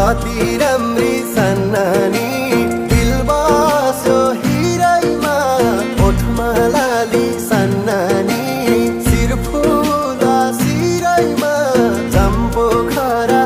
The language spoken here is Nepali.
कति राम्री सन्नानी दिल बस्यो हिरैमा ओठमा लाली सन्नानी शिर फुला शिरैमा जम्पो खरा